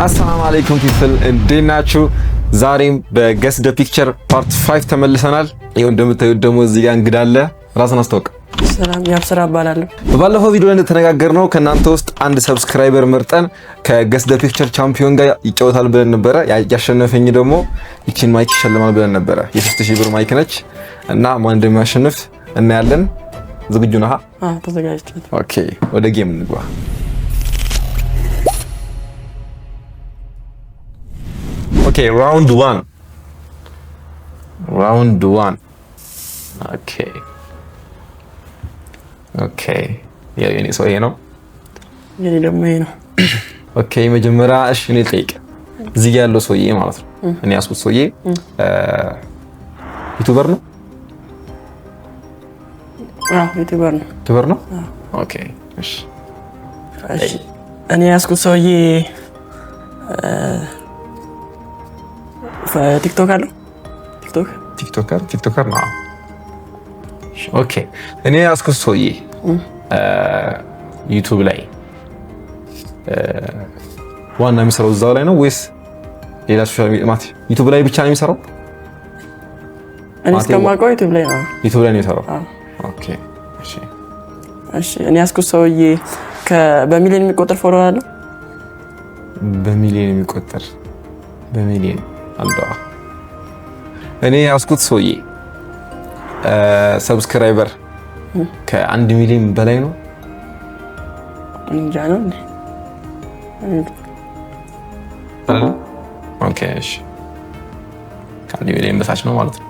አሰላሙ አለይኩም people፣ እንዴት ናችሁ? ዛሬም በ Guess the Picture part 5 ተመልሰናል። ይኸው እንደምታዩት ደግሞ እዚህ ጋር እንግዳ አለ። ራስን አስተዋውቅ። ሰላም፣ ያብስራ እባላለሁ። በባለፈው ቪዲዮ ላይ እንደተነጋገርነው ከእናንተ ውስጥ አንድ subscriber መርጠን ከ Guess the Picture champion ጋር ይጫወታል ብለን ነበረ። ያሸነፈኝ ደግሞ ይቺን mic ይሸልማል ብለን ነበረ። የ3000 ብር mic ነች እና ማን እንደሚያሸንፍ እናያለን። ዝግጁ ነህ? አዎ፣ ተዘጋጅቻለሁ። Okay፣ ወደ game እንግባ። Okay, round one, round one። Okay, የኔ ሰው ይሄ ነው። የኔ ደግሞ ይሄ ነው። Okay፣ መጀመሪያ እሺ፣ እኔ ልጠይቅ። እዚህ ጋር ያለው ሰውዬ ማለት ነው፣ እኔ ያዝኩት ሰውዬ YouTuber ነው? አዎ፣ YouTuber ነው። YouTuber ነው። Okay፣ እሺ። እሺ፣ እኔ ያዝኩት ሰውዬ ቲክቶክ አለው? ቲክቶክ። TikToker ነው። Okay፣ እኔ ያዝኩት ሰውዬ ዩቱብ ላይ ዋና የሚሰራው እዛው ላይ ነው ወይስ ሌላ social media? ማለት ዩቱብ ላይ ብቻ ነው የሚሰራው? እኔ እስከማውቀው ዩቱብ ላይ ነው። ዩቱብ ላይ ነው የሚሰራው። Okay፣ እሺ። እሺ፣ እኔ ያዝኩት ሰውዬ በሚሊዮን የሚቆጠር follower አለው? በሚሊዮን የሚቆጠር፣ በሚሊዮን አለው። እኔ ያዝኩት ሰውዬ subscriber ከ1 ሚሊዮን በላይ ነው። እንጃ፣ ነው እንዴ? Okay፣ እሺ፣ ከ1 ሚሊዮን በታች ነው ማለት ነው።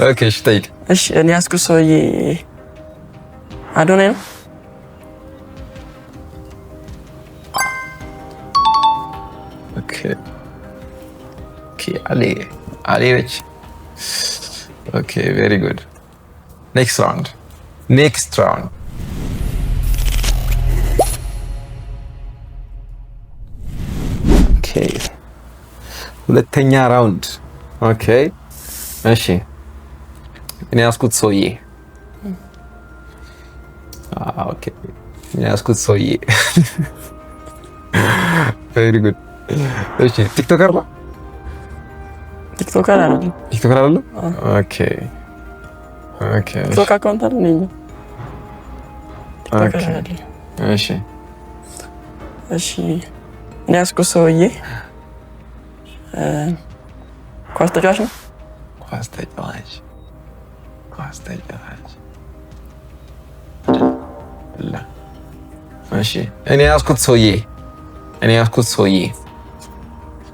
Okay፣ እሺ፣ ጠይቅ። እሺ፣ እኔ ያዝኩት ሰውዬ አዶናይ ነው? Okay, አሌ አሌ ነች። Okay, very good. Next round, next round. Okay, ሁለተኛ round። Okay፣ እሺ፣ እኔ ያዝኩት ሰውዬ፣ okay፣ እኔ ያዝኩት ሰውዬ፣ very good። እሺ፣ TikToker ነው? TikToker አይደለም። TikToker አይደለም? Okay. ቲክቶክ account አለ ነኝ። TikToker አይደለም። እሺ። እሺ፣ እኔ ያዝኩት ሰውዬ ኳስ ተጫዋች ነው። ኳስ ተጫዋች፣ ኳስ ተጫዋች። እሺ፣ እኔ ያዝኩት ሰውዬ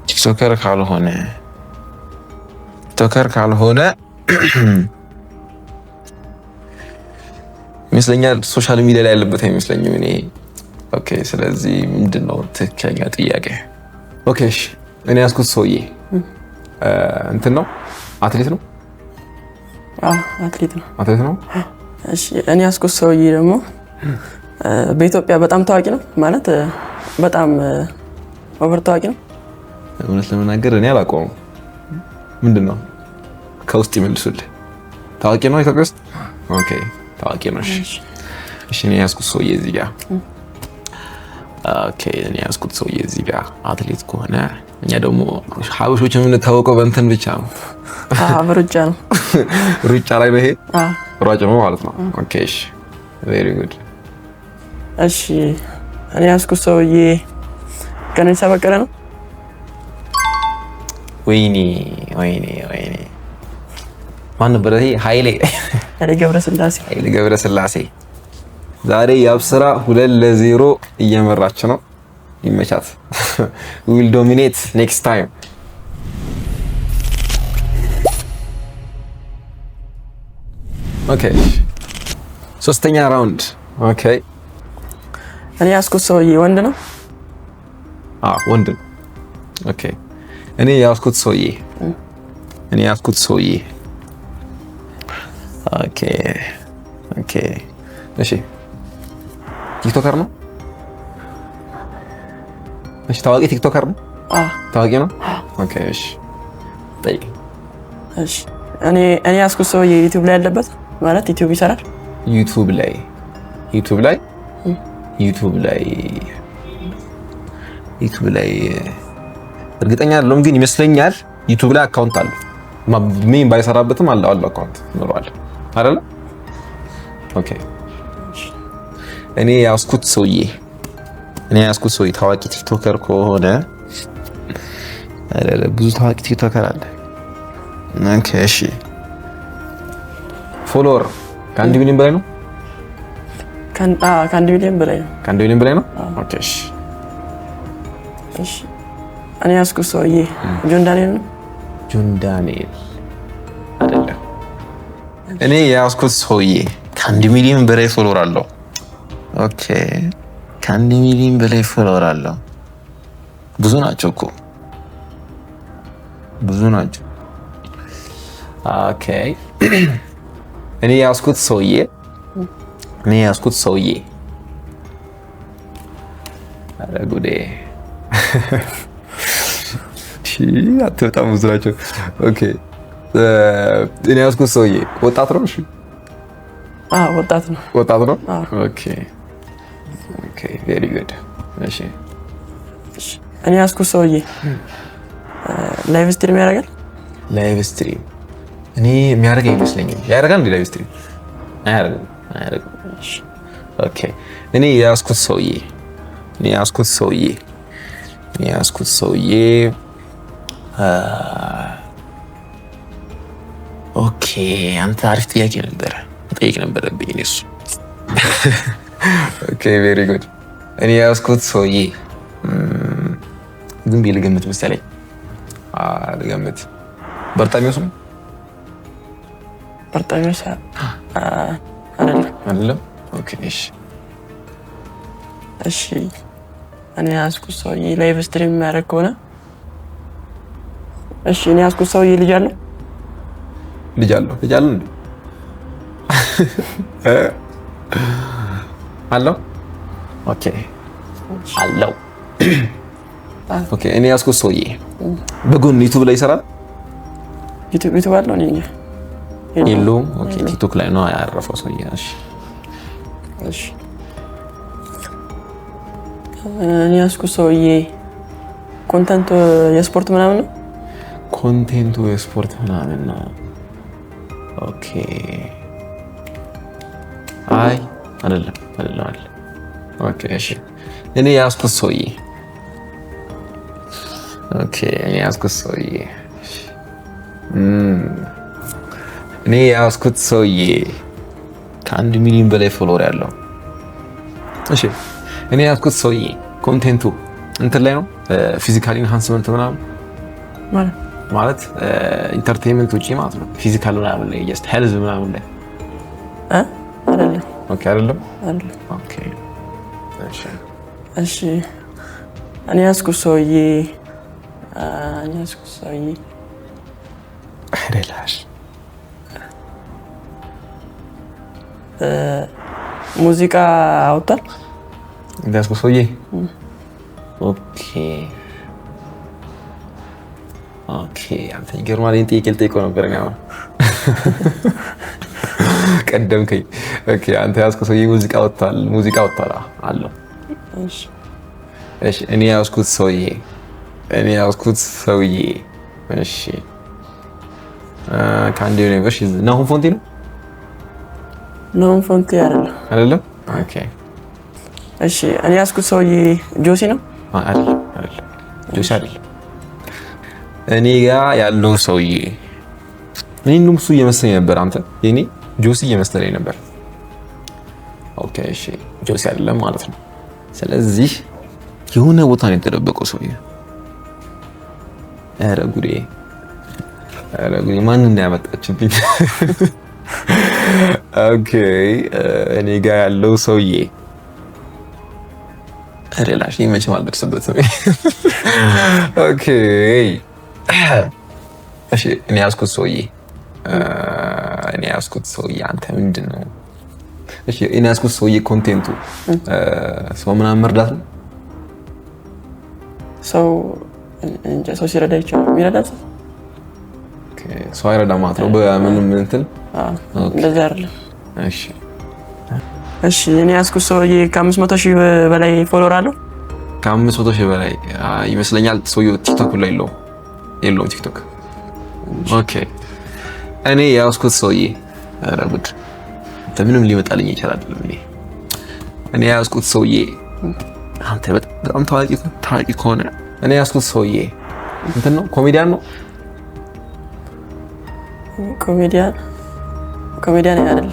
TikToker ካልሆነ ይመስለኛል social media ላይ ያለበት አይመስለኝም እኔ። Okay፣ ስለዚህ ምንድን ነው ትክክለኛ ጥያቄ? Okay፣ እሺ፣ እኔ ያዝኩት ሰውዬ እንትን ነው፣ አትሌት ነው። አዎ፣ አትሌት ነው። አትሌት ነው። እሺ፣ እኔ ያዝኩት ሰውዬ ደግሞ በኢትዮጵያ በጣም ታዋቂ ነው፣ ማለት በጣም over ታዋቂ ነው። እውነት ለመናገር እኔ አላውቀውም። ምንድን ነው? ከውስጥ ይመልሱልህ። ታዋቂ ነው ኢትዮጵያ ውስጥ? Okay፣ ታዋቂ ነው። እሺ እሺ፣ እኔ ያዝኩት ሰውዬ እዚህ ጋር፣ okay፣ እኔ ያዝኩት ሰውዬ እዚህ ጋር አትሌት ከሆነ፣ እኛ ደግሞ ሀበሾች የምንታወቀው በእንትን ብቻ ነው። በሩጫ ነው። ሩጫ ላይ ነው። ይሄ ሯጭ ነው ማለት ነው። Okay፣ እሺ፣ very good። እሺ፣ እኔ ያዝኩት ሰውዬ ቀነኒሳ በቀለ ነው። ወይኔ ወይኔ ወይኔ፣ ማን ነበረ ይሄ? ኃይሌ። ኃይሌ ገብረስላሴ። ኃይሌ ገብረስላሴ። ዛሬ የአብስራ 2-0 እየመራች ነው። ይመቻት። Will dominate next time። Okay፣ ሶስተኛ round። Okay። እኔ ያዝኩት ሰውዬ ወንድ ነው። አዎ፣ ወንድ ነው። Okay፣ እኔ ያዝኩት ሰውዬ፣ okay, እሺ፣ TikToker ነው። እሺ፣ ታዋቂ TikToker ነው። ታዋቂ ነው። Okay፣ እሺ፣ ጠይቅ። እሺ፣ እኔ ያዝኩት ሰውዬ ዩቲዩብ ላይ ያለበት፣ ማለት ዩቲዩብ ይሰራል። ዩቲዩብ ላይ YouTube ላይ እርግጠኛ አይደለሁም፣ ግን ይመስለኛል YouTube ላይ account አለው። ምን ባይሰራበትም አለው account ይኖረዋል አይደለ? Okay። እኔ ያዝኩት ሰውዬ ታዋቂ TikToker ከሆነ፣ አይደለ? ብዙ ታዋቂ TikToker አለ። Okay እሺ፣ follower ከ1 ሚሊዮን በላይ ነው። ከ1 ሚሊዮን በላይ ነው። ከ1 ሚሊዮን በላይ ነው። Okay እሺ። እሺ፣ እኔ ያዝኩት ሰውዬ ጆን ዳንኤል ነው። ጆን ዳንኤል አይደለም። እኔ የያዝኩት ሰውዬ ከ1 ሚሊዮን በላይ follower አለው። Okay፣ ከ1 ሚሊዮን በላይ follower አለው። ብዙ ናቸው እኮ፣ ብዙ ናቸው። Okay፣ እኔ የያዝኩት ሰውዬ፣ ኧረ ጉዴ፣ በጣም ብዙ ናቸው። Okay፣ እኔ የያዝኩት ሰውዬ ወጣት ነው። እሺ። አዎ፣ ወጣት ነው። ወጣት ነው። Okay, very good። እሺ። እኔ ያዝኩት ሰውዬ live stream ያደርጋል። Live stream እኔ የሚያደርግ አይመስለኝም። ያደርጋል እንዴ live stream? አያደርግም፣ አያደርግም። Okay፣ እኔ የያዝኩት ሰውዬ okay፣ አንተ አሪፍ ጥያቄ ነበረ፣ መጠየቅ ነበረብኝ እኔ እሱ። Okay, very good። እኔ የያዝኩት ሰውዬ ዝም ብዬ ልገምት መሰለኝ፣ ልገምት፣ በርጣሚዎስ ነው። በርጣሚዎስ አይደለም። አይደለም። Okay እሺ። እሺ፣ እኔ የያዝኩት ሰውዬ live stream የሚያደርግ ከሆነ፣ እሺ፣ እኔ የያዝኩት ሰውዬ ልጅ አለው። ልጅ አለው። ልጅ አለው እንዴ? አለው። Okay፣ አለው። Okay፣ እኔ ያዝኩት ሰውዬ በጎን YouTube ላይ ይሰራል። YouTube አለው? እኔ እንጃ። የለውም። Okay፣ TikTok ላይ ነው ያረፈው ሰውዬ። እሺ። እሺ፣ እኔ ያዝኩት ሰውዬ content የስፖርት ምናምን ነው። Content ኡ የስፖርት ምናምን ነው። Okay፣ አይ አይደለም፣ አይደለም፣ አይደለም። Okay እሺ፣ እኔ የያዝኩት ሰውዬ ከ1 ሚሊዮን በላይ follower ያለው። እሺ፣ እኔ የያዝኩት ሰውዬ content ኡ እንትን ላይ ነው፣ physical enhancement ምናምን። ማለት? ማለት entertainment ውጪ ማለት ነው። Physical ምናምን ላይ፣ just health ምናምን ላይ። እ አይደለም። Okay፣ አይደለም። አይደለም። Okay እሺ። እሺ፣ እኔ ያዝኩት ሰውዬ relax። ሙዚቃ አውጥቷል። ያዝኩት ሰውዬ፣ okay፣ አንተ ይገርማል። ይሄን ጥያቄ ልጠይቀው ነበር እኔ፣ አሁን ቀደምከኝ። Okay፣ አንተ ያዝኩት ሰውዬ ሙዚቃ ወጥቷል። ሙዚቃ ወጥቷል አለው። እሺ። እሺ፣ እኔ ያዝኩት ሰውዬ፣ እሺ፣ ከአንድ ዩኒቨርስ ናሁም ፎንቲ ነው። ናሁም ፎንቲ አይደለም። አይደለም። Okay። እሺ፣ እኔ ያዝኩት ሰውዬ ጆሲ ነው። አይደለም፣ አይደለም፣ ጆሲ አይደለም። እኔ ጋ ያለው ሰውዬ፣ እኔ እንደውም እሱ እየመሰለኝ ነበር። አንተ የኔ ጆሲ እየመሰለኝ ነበር። Okay እሺ፣ ጆሲ አይደለም ማለት ነው። ስለዚህ የሆነ ቦታ ነው የተደበቀው ሰውዬ። ኧረ ጉዴ፣ ኧረ ጉዴ፣ ማንን ነው ያመጣችብኝ? Okay፣ እኔ ጋ ያለው ሰውዬ፣ relax፣ መቼም አልደርስበትም። Okay እሺ፣ እኔ ያዝኩት ሰውዬ፣ አንተ ምንድን ነው? እሺ፣ እኔ ያዝኩት ሰውዬ content ኡ ሰው ምናምን መርዳት ነው። ሰው እንጃ፣ ሰው ሲረዳ ይቻላል። የሚረዳ ሰው። ሰው አይረዳም ማለት ነው። በምንም እንትን። እንደዛ አይደለም። እሺ። እሺ፣ እኔ ያዝኩት ሰውዬ ከ500,000 በላይ follower አለው። ከ500,000 በላይ ይመስለኛል። ሰውየው ቲክቶክ ላይ የለውም ቲክቶክ። Okay፣ እኔ የያዝኩት ሰውዬ፣ ኧረ ጉድ፣ ምንም ሊመጣልኝ ይችላል። እኔ የያዝኩት ሰውዬ አንተ በጣም ታዋቂ ታዋቂ ከሆነ፣ እኔ የያዝኩት ሰውዬ እንትን ነው፣ ኮሜዲያን ነው። ኮሜዲያን አይደለም።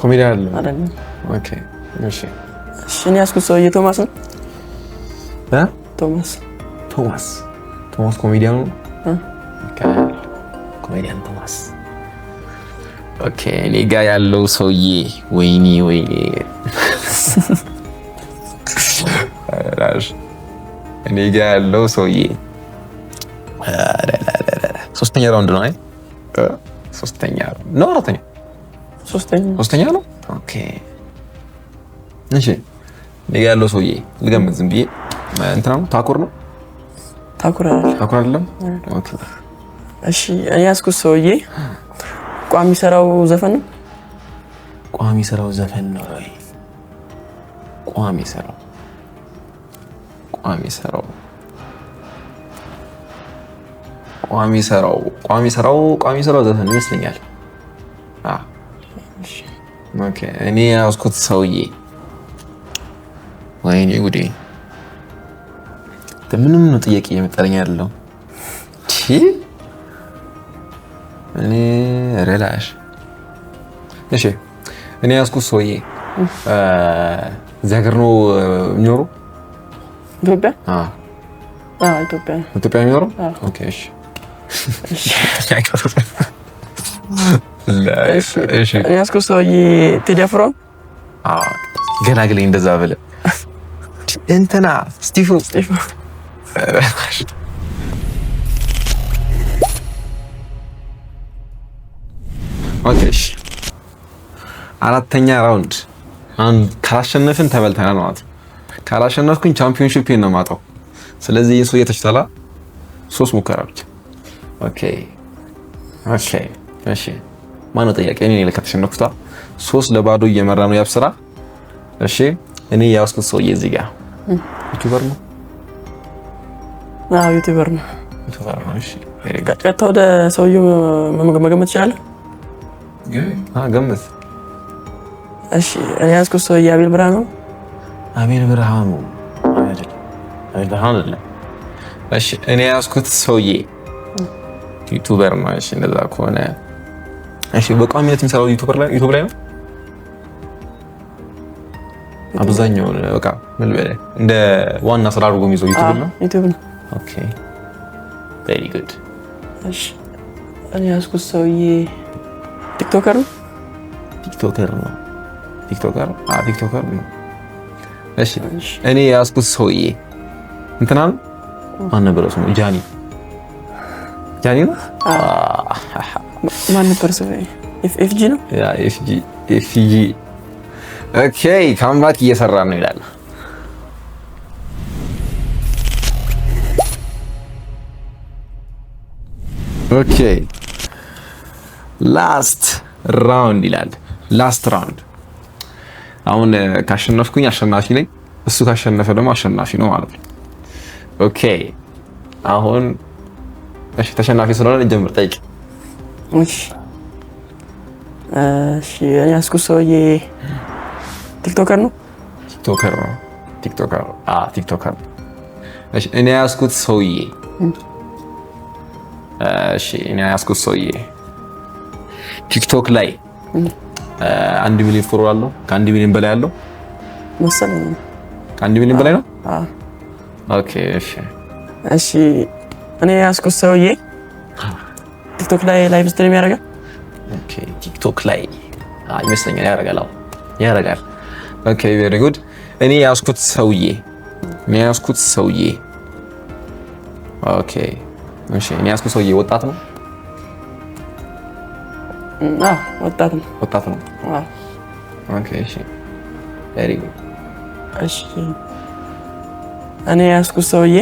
ኮሜዲያን አይደለም። አይደለም። Okay፣ እሺ። እሺ፣ እኔ ያዝኩት ሰውዬ ቶማስ ነው። እ? ቶማስ። ቶማስ፣ ቶማስ ኮሜዲያኑ ነው። እ? ኮሜዲያን ቶማስ። Okay፣ እኔ ጋ ያለው ሰውዬ፣ ወይኔ ወይኔ፣ ራሽ እኔ ጋ ያለው ሰውዬ ሶስተኛ round ነው። አይ፣ ሶስተኛ ነው፣ አራተኛ? ሶስተኛ። ሶስተኛ ነው። Okay፣ እሺ፣ እኔ ጋ ያለው ሰውዬ ልገምት ዝም ብዬ፣ እንትና ነው፣ ታኩር ነው። ታኩር አይደለም። ታኩር አይደለም። Okay። እሺ፣ እኔ ያዝኩት ሰውዬ ቋሚ ስራው ዘፈን ነው። ቋሚ ስራው ዘፈን ነው ወይ? ቋሚ ስራው ቋሚ ስራው ዘፈን ይመስለኛል። Okay፣ እኔ የያዝኩት ሰውዬ፣ ወይኔ ጉዴ፣ ምንም ነው ጥያቄ እየመጣልኝ ያለው። እኔ relax። እሺ፣ እኔ የያዝኩት ሰውዬ እዚህ ሀገር ነው የሚኖረው? ኢትዮጵያ? አዎ፣ ኢትዮጵያ ነው። ኢትዮጵያ የሚኖረው? Okay፣ እሺ። እሺ። እኔ ያዝኩት ሰውዬ ቴዲ አፍሮ። ገላግለኝ እንደዛ ብለህ፣ እንትና ስቲፎ። ስቲፎ። Okay፣ እሺ፣ አራተኛ round። አንድ ካላሸነፍን ተበልተናል ማለት ነው። ካላሸነፍኩኝ championship ነው የማጣው። ስለዚህ ይህ ሰውዬ ተችቷላ። ሶስት ሙከራ ብቻ። Okay፣ እሺ፣ ማነው ጥያቄ? እኔ ነኝ ከተሸነፍኩታ። 3-0 እየመራ ነው ያብስራ። እሺ፣ እኔ የያዝኩት ሰውዬ እዚህ ጋር YouTuber ነው። አዎ፣ YouTuber ነው። YouTuber ነው። እሺ፣ very good። ቀጥታ ወደ ሰውዬው መገመት ትችላለህ? ገምት። እሺ፣ እኔ ያዝኩት ሰውዬ አቤል ብርሃኑ ነው። አቤል ብርሃኑ አይደለም። አቤል ብርሃኑ አይደለም። እሺ፣ እኔ የያዝኩት ሰውዬ YouTuber ነው። እሺ፣ እንደዛ ከሆነ እሺ፣ በቋሚነት የሚሰራው YouTuber ላይ YouTube ላይ ነው። አብዛኛውን በቃ ምን ልበልህ፣ እንደ ዋና ስራ አድርጎ የሚይዘው YouTube ነው። YouTube ነው። Okay, very good። እሺ፣ እኔ ያዝኩት ሰውዬ TikToker ነው። TikToker ነው። TikToker፣ አዎ፣ TikToker ነው። እሺ፣ እኔ የያዝኩት ሰውዬ እንትና ነው። ማን ነበረ ስሙ? ጃኒ፣ ጃኒ ነው። ማን ነበር ስሙ? ኤፍጂ ነው። Yeah፣ ኤፍጂ፣ ኤፍጂ። Okay፣ comeback እየሰራ ነው ይላል። Okay፣ last round ይላል። Last round። አሁን ካሸነፍኩኝ አሸናፊ ነኝ። እሱ ካሸነፈ ደግሞ አሸናፊ ነው ማለት ነው። Okay፣ አሁን እሺ፣ ተሸናፊ ስለሆነ ጀምር፣ ጠይቅ። እሺ፣ እኔ ያዝኩት ሰውዬ TikToker ነው። TikToker ነው። TikToker፣ አዎ፣ TikToker። እሺ፣ እኔ ያዝኩት ሰውዬ እሺ፣ እኔ ያዝኩት ሰውዬ ቲክቶክ ላይ 1 ሚሊዮን follower አለው። ከ1 ሚሊዮን በላይ አለው መሰለኝ። ከ1 ሚሊዮን በላይ ነው። አዎ። Okay፣ እሺ። እሺ፣ እኔ ያዝኩት ሰውዬ ቲክቶክ ላይ live stream ያደርጋል። Okay፣ ቲክቶክ ላይ ይመስለኛል ያደርጋል። አዎ፣ ያደርጋል። Okay, very good። እኔ ያዝኩት ሰውዬ okay፣ እሺ፣ እኔ ያዝኩት ሰውዬ ወጣት ነው። አዎ፣ ወጣት ነው። ወጣት ነው። አዎ። Okay፣ እሺ፣ very good። እሺ፣ እኔ ያዝኩት ሰውዬ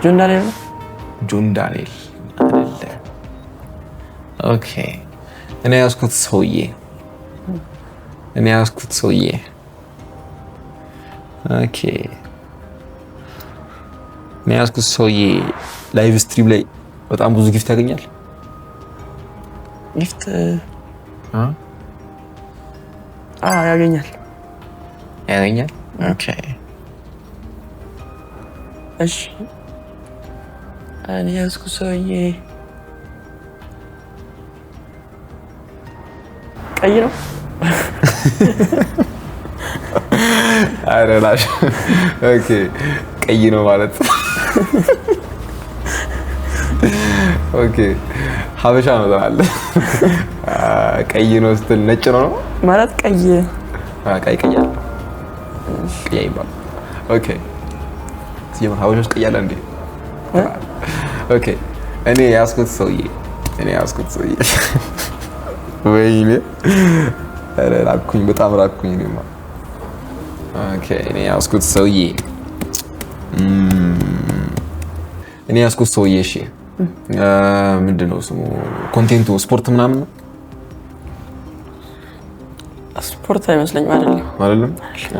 ጆን ዳንኤል ነው። ጆን ዳንኤል አይደለ። Okay፣ እኔ ያዝኩት ሰውዬ እኔ ያዝኩት ሰውዬ፣ okay፣ እኔ ያዝኩት ሰውዬ live stream ላይ በጣም ብዙ gift ያገኛል። Gift ያገኛል። ያገኛል። Okay. እሺ፣ እኔ ያዝኩት ሰውዬ ቀይ ነው። ኧረ ላሽ። Okay፣ ቀይ ነው ማለት፣ okay፣ ሀበሻ ነው ትላለህ። ቀይ ነው ስትል ነጭ ነው ነው? ማለት ቀይ። ቀይ ቀይ አለ፣ ቀይ አይባልም። Okay፣ ሲጀመር ሀበሻ ውስጥ ቀይ አለ እንዴ? Okay፣ እኔ ያዝኩት ሰውዬ፣ ወይኔ ኧረ ራኩኝ፣ በጣም ራኩኝ እኔማ። Okay፣ እኔ ያዝኩት ሰውዬ፣ እሺ፣ ምንድን ነው ስሙ? Content ኡ ስፖርት ምናምን ነው? ስፖርት አይመስለኝም፣ አይደለም። አይደለም?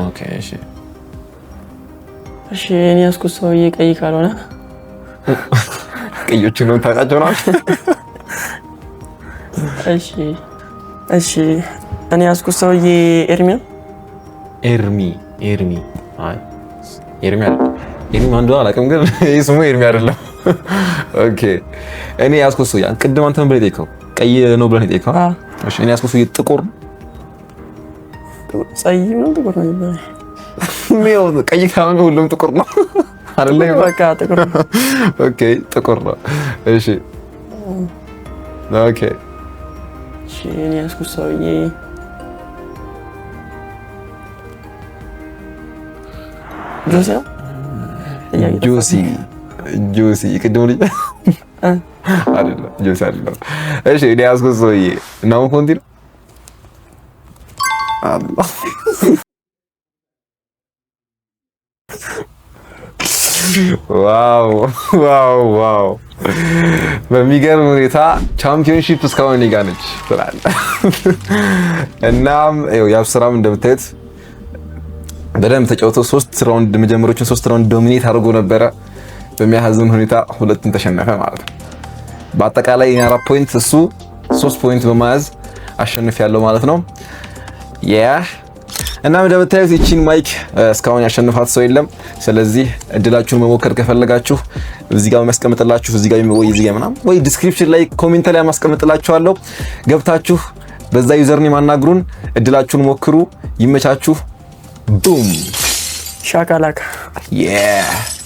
Okay፣ እሺ። እሺ፣ እኔ ያዝኩት ሰውዬ ቀይ ካልሆነ ቀዮችን ነው ታውቃቸው ነው። እሺ፣ እኔ ያዝኩት ሰውዬ ኤርሚ ነው። ኤርሚ፣ ኤርሚ፣ አይ፣ ኤርሚ አይደለም። ኤርሚ ማን እንደሆነ አላውቅም፣ ግን ይህ ስሙ ኤርሚ አይደለም። Okay፣ እኔ ያዝኩት ሰውዬ፣ ቅድም አንተ ምን ብለህ ጠየቀው? ቀይ ነው ብለህ ጠየቀው። እሺ፣ እኔ ያዝኩት ሰውዬ ጥቁር ነው። ጸይም ነው፣ ጥቁር ነው የሚባለው? ቀይ ካልሆነ ሁሉም ጥቁር ነው አይደለ? በቃ ጥቁር ነው። Okay፣ ጥቁር ነው። እሺ፣ okay። እሺ፣ እኔ ያዝኩት ሰውዬ ጆሲ ነው። ጆሲ፣ ጆሲ ቅድሙ ልጅ አይደለም፣ ጆሲ አይደለም። እሺ፣ እኔ ያዝኩት ሰውዬ ናሆም ፎንቲ ነው። አላህ፣ wow wow! በሚገርም ሁኔታ championship እስካሁን እኔ ጋር ነች ትላለህ። እናም ይኸው የአብስራም እንደምታዩት በደንብ ተጫውቶ ሶስት round፣ መጀመሪያዎችን ሶስት round dominate አድርጎ ነበረ። በሚያሳዝን ሁኔታ ሁለቱን ተሸነፈ ማለት ነው። በአጠቃላይ እኔ 4 point፣ እሱ 3 point በመያዝ አሸንፊያለሁ ማለት ነው። Yeah፣ እናም እንደምታዩት ይቺን mic እስካሁን ያሸነፋት ሰው የለም። ስለዚህ እድላችሁን መሞከር ከፈለጋችሁ እዚህ ጋር ማስቀምጥላችሁ፣ እዚህ ጋር ወይ እዚህ ጋር ምናምን ወይ description ላይ comment ላይ ማስቀምጥላችኋለሁ። ገብታችሁ በዛ username አናግሩን፣ እድላችሁን ሞክሩ። ይመቻችሁ። Boom. ሻካላካ። Yeah.